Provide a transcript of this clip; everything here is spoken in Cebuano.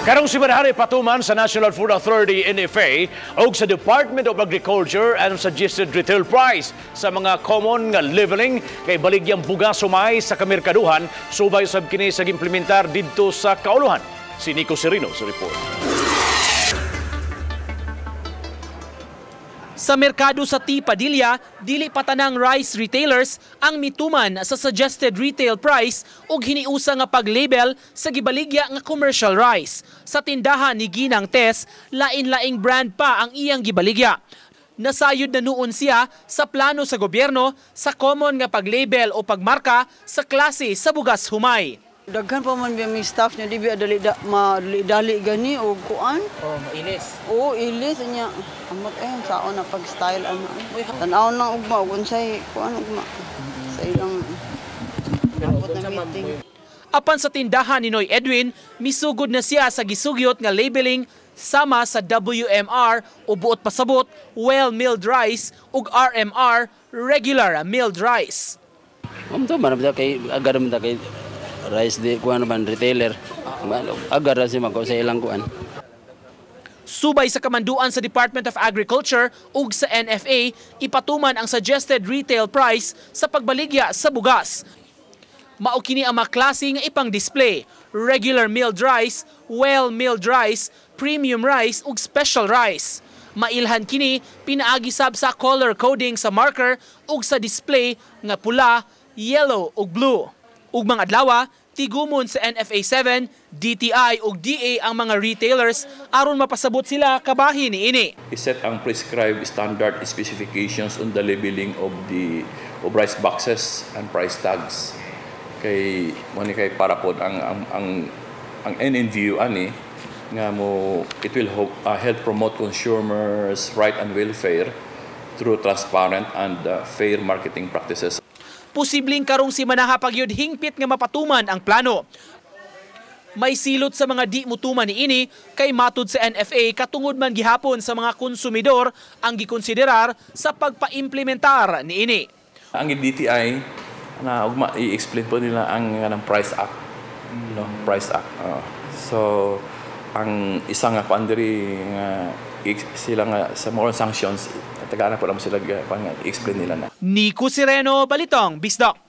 Karong simanaha ipatuman sa National Food Authority, NFA, ug sa Department of Agriculture ang suggested retail price sa mga common nga leveling kay baligyang bugas sumay sa kamerkaduhan, subay sab kini sa gimplementar didto sa kauluhan. Si Nico Serino sa report. Sa merkado sa T. Padilla, dili pa tanang rice retailers ang mituman sa suggested retail price ug hiniusa nga pag-label sa gibaligya nga commercial rice. Sa tindahan ni Ginang Tess, lain-laing brand pa ang iyang gibaligya. Nasayod na noon siya sa plano sa gobyerno sa common nga pag-label o pagmarka sa klase sa bugas humay. Daghan pa man biya mi staff niya, di biya dali da, madali gani og kuan. Oh, mailis. Oo, ilis niya. Amot eh saon na pag-style ana. Tan-aw na ugma og unsay kuan ugma sa ilang abot na meeting. Apan sa tindahan ni Noy Edwin, misugod na siya sa gisugyot nga labeling sama sa WMR o buot pasabot, well milled rice, ug RMR, regular milled rice. Amto man kay agar man ta kay rice di kuan man retailer. Agar ra si mako sa ilang kuan. Subay sa kamanduan sa Department of Agriculture ug sa NFA, ipatuman ang suggested retail price sa pagbaligya sa bugas. Mao kini ang mga klase nga ipang-display: regular milled rice, well milled rice, premium rice ug special rice. Mailhan kini pinaagi sab sa color coding sa marker ug sa display nga pula, yellow ug blue. Ug mga adlaw, tigumon sa NFA 7, DTI ug DA ang mga retailers aron mapasabot sila kabahin niini. I-set ang prescribed standard specifications on the labeling of the of rice boxes and price tags. Kay mo ni kay para pod ang end in view ani nga mo it will help promote consumers' right and welfare through transparent and fair marketing practices. Posibleng karong simanaha pagyud hingpit nga mapatuman ang plano. May silot sa mga di mutuman niini kay matud sa NFA, katungod man gihapon sa mga konsumidor ang gikonsiderar sa pagpa-implementar niini. Ang DTI na ugma i-explain po nila ang ng Price Act, no? Price Act. So ang isa nga kuan diri nga sila nga sa more sanctions, tagaan na po lang sila kuan nga i-explain nila na. Nico Sireno, Balitang Bisdak.